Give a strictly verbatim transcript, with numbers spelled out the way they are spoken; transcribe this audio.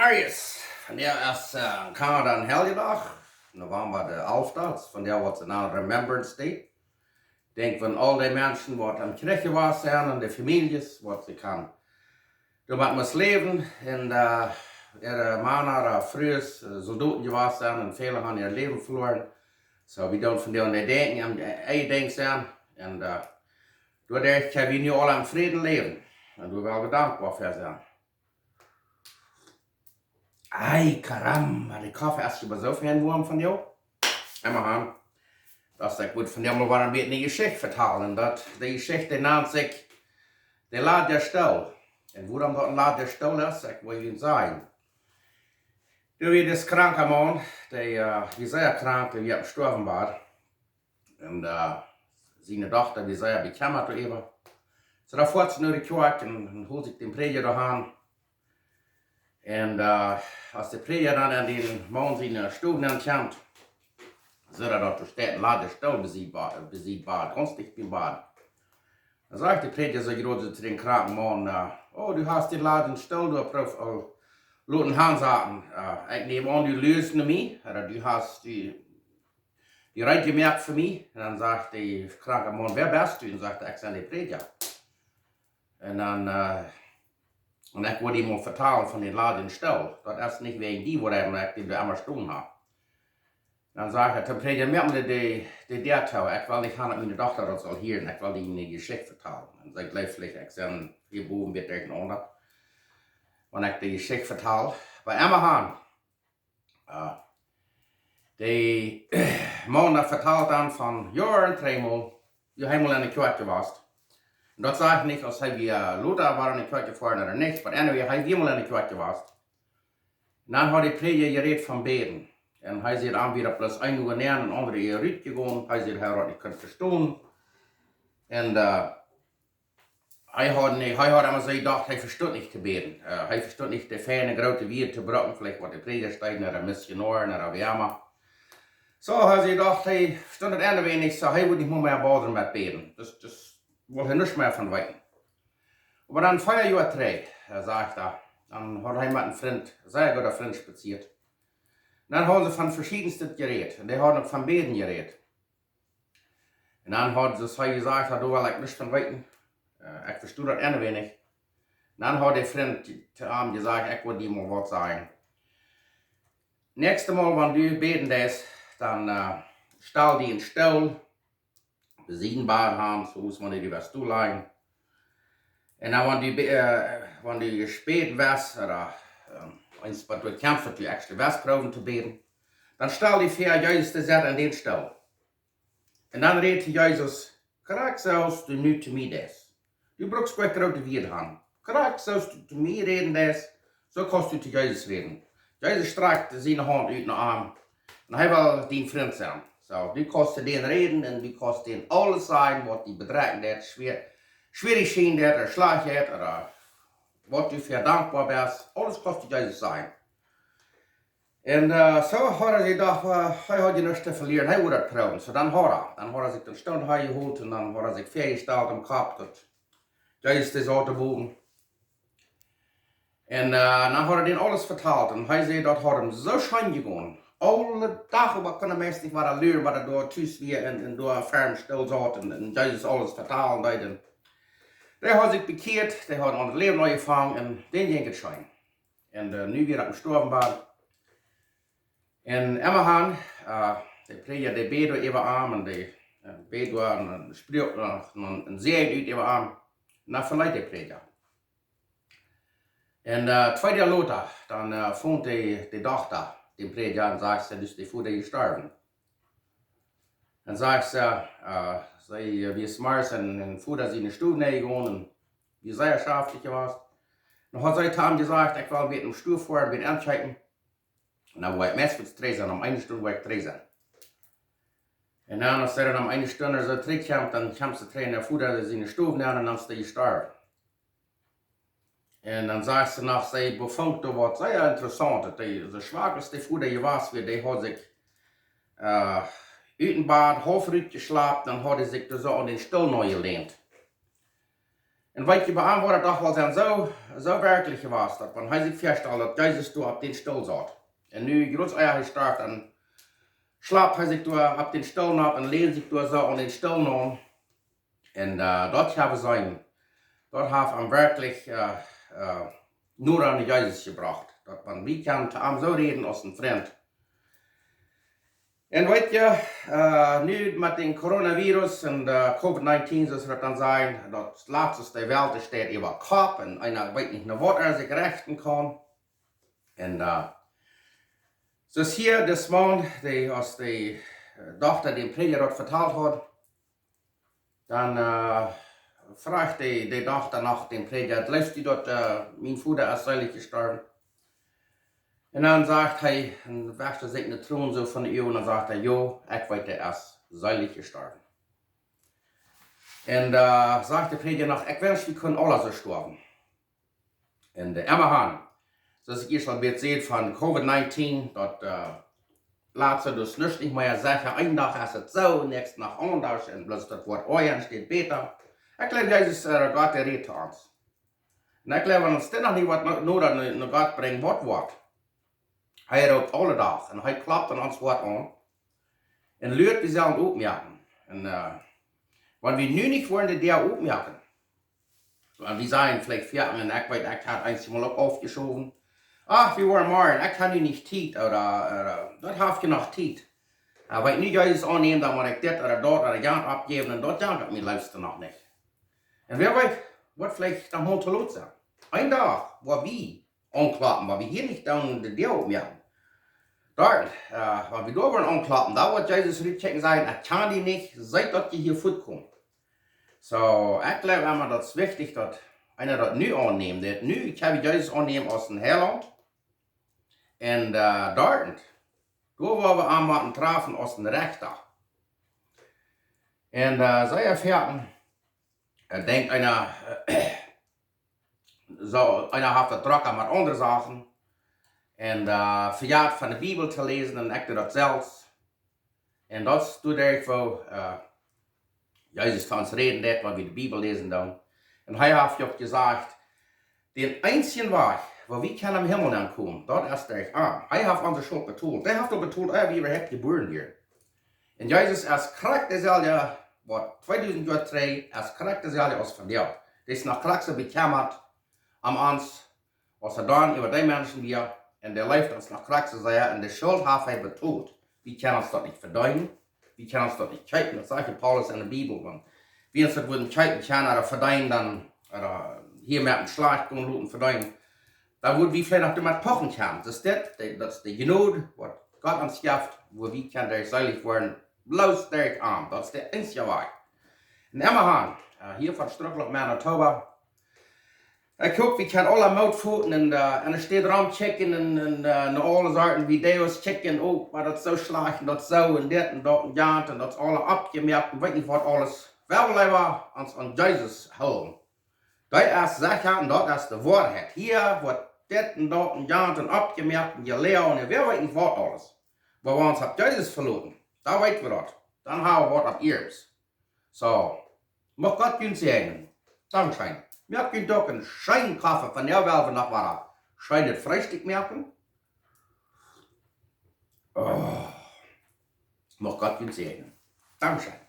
Arius, vondoag es äh, Kanada een Heljedach, November de alfte, vondoag woat et een Remembrance Day. Denkj aun aul dee Menschen waut aum Kjrich jewast sent un de Famieljes waut see kaun doamet must läwen un äh, äare Mana, äare Frues, äh, Soldoten jewast sent un väle haben äa Läwen veloaren. Soo, wie doonen vondoag aun dee denkjen un äh, dee denkjen sent. Un äh, doaderch kjenn wie nu aula em Fräd läwen. Un wie woaren dankboa fa sennen. Ai, caramba, de Koffe es oba soo fein woam vondoag. Emma han. Daut ekj wudd vondoag mol wada eene Jeschicht vetalen. Un daut, dee Jeschicht, dee nant sikj De Ladja Stool. Un wuarom daut een Ladja Stool es, ekj well junt sajen. Doa wia dis kranka Maun, dee äh, wia sea krank, dee wia opp Stoawenbad. Un äh, siene Dochta wia sea bekjemmat doaräwa. See foat no de Kjoakj un, un hold sikj dän Prädja doa aun. Un äh, aus de Prädja dan en dän Maun siene Stow nenn kjemt, sach hee daut doa steit een Ladja Stool bie sien Bad, bie sien Bad, gaunz dicht biem Bad. Dan sajcht de Prädja soo jrod to dän kranken Maun: äh, "Oh, du hast dän Ladja Stool doa proof aul loten hansaten. Äh, ekj nem aun, du luast no mie, ooda du hast, du, du reed jemoakt fa mie." Un dan sajcht de kranka Maun: "Wäa best du?" Un sajcht hee: "Ekj sie de Prädja." Un dan äh, un ekj wull die mol vetalen von dän Ladja Stool. Daut es nich wäajen die, wuarom ekj dän doa emma stonen hab. Dan sajcht hee: "Tom Prädja, moak mol de, de, de Däa too. Ekj well nich han, daut miene Dochta daut saul hieren. Ekj well die eene Jeschicht vetalen." Un see jleeft veleicht, ekj sie hia bowen een bät derchenaunda, wan ekj de Jeschicht vetal. Oba emma han, äh, de Maun vetalt dan von Joaren trigj mol, wia hee mol en de Kjoakj jewast. Un daut saj ekj nich, aus hee wia lota wia en de Kjoakj jefoaren ooda nich, oba anyway, hee wia mol en de Kjoakj jewast. Un dan haud de Prädja jerät von bäden. Un hee säd, am wia bloos een Oa nenn un aundre Oa rut jegonen. Hee säd, hee haud nich kunt vestonen. Un äh, hee haud nich, hee haud emma soo jedocht, hee vestunt nich to bäden. Äh, hee vestunt nich de feine groote Wieed to brucken, veleicht waut de Prädja deeden, ooda Missionoaren, ooda wäa emma. Soo, hee säd, docht, hee vestunt daut Enj nich, soo hee wull nich mea, mea bothren met bäden. Daut, daut wull hee nuscht mea von weeten. Oba dan vea Joa trigj, äh, sajcht hee, dan haud hee met een Frint, sea gooda Frint, spazieet. Dan hauden see von veschiedenstet jerät. Un dee hauden uk von bäden jerät. Un dan haud, soo aus hee jesajcht haud, doa well ekj nuscht von weeten. Äh, ekj vestonen daut Enj nich. Dan haud de Frint to am jesajcht: "Ekj wull die mol waut sajen. Näakjstet Mol, wan du bäden deist, dan äh, stal die een Stool bie sien Bad han, soo aus wan du die west tolajen. Un dan, wan du bä-, äh, wan du jebäden west, ooda äh, eent waut du kjamfst, daut du extra west proowen to bäden, dan stal die väa Jesus to setten en dän Stool. Un dan räd to Jesus, krakjt soo aus du nu to mie deist. Du brukst kjeene groote Wieed han. Krakjt soo aus du to mie räden deist, soo kaust du to Jesus räden." Jesus strakjt siene Haunt ut no am. Un hee well dien Frint sennen. Soo, du kaust to dän räden un du kaust dän aules sajen, waut die bedrekjen deit, schwia-, schwierich schient deit, ooda schlajcht deit, ooda waut du fa dankboa best. Aules kaust du Jesus sajen. Un äh, soo haud hee jedocht, äh, hee haud je nuscht to velieren, hee wull daut proowen. Soo dan haud hee, dan haud hee sikj dän Stool hee jeholt un dan haud hee sikj väajestalt em Kopp, daut Jesus dee saut doa bowen. Un äh, dan haud hee dän aules vetalt. Un hee säd, daut haud am soo scheen jegonen. Aule Dach äwa kunn hee meist nich wada luren, waut hee doa tus wia un, un doa ver dän Stool saut un, un Jesus aules vetalen deed. Un dee haud sikj bekjieet, dee haud een aundret Läwen aunjefongen un dän jinkj et scheen. Un äh, nu wia hee opp een Stoawenbad. Un emma han, äh, de Prädja, dee bäd doa äwa am un dee äh, bäd doa un, un spruak noch een, een Säajen ut äwa am. Un dan veleet de Prädja. Un äh, twee Doag lota, dan äh, funk de, de Dochta dän Prädja un sajcht see, daut de Voda jestorwen. Un sajcht see, äh, see äh, wia zemorjes en, en Voda siene Stow nenn jegonen un wia sea schaftich jewast. Dan haud see to am jesajcht: "Ekj well met em Stow foaren, met enkjeepen. Un dan woa ekj meist trigj sennen, om eene Stund woa ekj trigj sennen." Un dan, aus see dan om eene Stund soo trigj kjemt, dan kjemt see trigj no Voda siene Stow nenn un dan es hee jestorwen. Un dan sajcht see noch, see befunk doa waut sea interessaunt, daut dee, soo schwak aus de Voda jewast wia, dee haud sikj äh, ut dän Bad haulf rutjeschlapt, dan haud hee sikj doa soo aun dän Stool nenn jelehnt. Un weet jie, bie am wia daut doch woll sennen soo, soo werkjlich jewast, daut wan hee sikj väastald, daut Jesus doa opp dän Stool saut. Un nu, jrods ea hee storf, dan schlapt hee sikj doa opp dän Stool nopp un länt sikj doa soo aun dän Stool aun. Un, äh, daut hab wie jeseenen. Daut haft am werkjlich, äh, äh, noda aun Jesus jebrocht. Daut wan wie kjennen to am soo räden aus een Frint. Un weet jie, äh, nu met dän Coronavirus un, äh, Covid nineteen, soo aus wie daut dan sajen, daut latste, de Welt steit äwa Kopp un eena weet nich, no waut hee sikj rechten kaun. Un, äh, soo aus hia dis Maun, dee, aus de, äh, Dochta däm Prädja daut vetalt haud, dan, äh, fruach de, de Dochta no däm Prädja: "Jleefst du daut, äh, mien Voda es seelich jestorwen?" Un dan sajcht hee, un wescht sikj de Tronen soo von de Uagen, un dan sajcht hee: "Jo, ekj weet, hee es seelich jestorwen." Un, äh, sajcht de Prädja noch: "Ekj wensch, wie kunnen aula soo stoawen." Un, äh, emma han, soo aus ekj ieescht aul bät säd von Covid nineteen, daut, äh, latste, daut es nuscht nich mea secha. Een Dach es et soo, näakjsten Dach aundasch, un bloos daut woat oaja un steit bäta. Ekj jleew, Jesus, äh, Gott, dee rät to ons. Un ekj jleew, wan ons dit noch nich woat no, no, no, no Gott brinjen, waut woat? Hee roopt aule Dach un hee klopt aun ons Hoat aun un luat, wie sellen oppmoaken. Un, äh, wan wie nu nich woaren de Däa oppmoaken, wan wie sajen veleicht: "Foaken, un ekj weet, ekj haud eent mol uk aufjeschowen. Ach, wie woaren morjen, ekj hab nu nich Tiet, ooda, ooda, daut haft je noch Tiet." Oba wan wie nu Jesus aunnämen, dan mott ekj dit ooda daut ooda jant oppjäwen, un daut jankat mien Leefsta noch nich. Un wäa weet, woat veleicht dan mol to lot sennen. Een Dach, wua wie aunkloppen, wua wie hia nich dan de Däa oppmoaken. Doa, äh, wan wie doa woaren aunkloppen, dan woat Jesus rut kjikjen un sajen: "Ekj kjan die nich, seet daut jie hia fuatkomen." Soo, ekj jleew emma, daut es wichtich, daut eena daut nu aunnemt. Daut nu, ekj hab Jesus aunjenomen aus een Heilaunt. Un, äh, doa, doa woa wie am motten trafen aus een Rechta. Un, äh, soo, jo, foaken, äh, denkjt eena, äh, soo, eena haft daut drock met aundre Sachen. Un, äh, vejat von de Bibel to läsen, un ekj doo daut selfst. Un daut es doaderch, woo, äh, Jesus to ons räden deit, wan wie de Bibel läsen dan. Un hee haft je uk jesajcht, dän eensjen Wajch, woo wie kjennen em Himmel aunkomen, daut es derch am. Hee haft onse Schult betolt. Hee haft aul betolt, ea wie äwahaupt jebuaren wieren. Un Jesus es krakjt deeselwja, waut tweedusent Joa trigj, es krakjt deeselwja aus vondoag. Dee es noch krakjt soo bekjemmat om ons, aus hee dan äwa dee Menschen wia, un dee leeft ons noch krakjt soo sea, un de Schult haft hee betolt. Wie kjennen ons daut nich vedeenen, wie kjennen ons daut nich kjeepen. Daut sajcht Paulus enne Bibel, wan wie ons daut wudden kjeepen kjennen ooda vedeenen, dan, ooda hia met een Schlajcht gonen loten vedeenen, dan wudden wie veleicht noch doamet pochen kjennen. Daut es dit, de, daut es de Jnod, waut Gott ons jeft, woo wie kjennen derch seelich woaren, bloos derch am. Daut es de eensje Wajch. Un emma han, äh, hia von Strucklaunt, Manitoba. Ekj hop, wie kjennen aula Moot foten un, äh, enne Staut romkjikjen un, un, äh, no aule Sorten Videos kjikjen, oh, woo daut soo schlajcht un daut soo un dit un daut un jant un daut es aula oppjemoakt un weet nich waut aules. Wie wellen leewa ons aun Jesus hoolen. Daut es secha un daut es de Woarheit. Hia woat dit un daut un jant un oppjemoakt un jeläajen un wie weeten nich waut aules. Oba wan wie ons opp Jesus veloten, dan weeten wie daut. Dan haben wie waut opp ieescht. Soo, mucht Gott junt säajnen. Dankscheen. Moakt junt uk een scheenen Koffe, von doa woa wie noch waut scheenet Freestikj moaken. Oh. Mucht Gott junt säajnen. Dankscheen.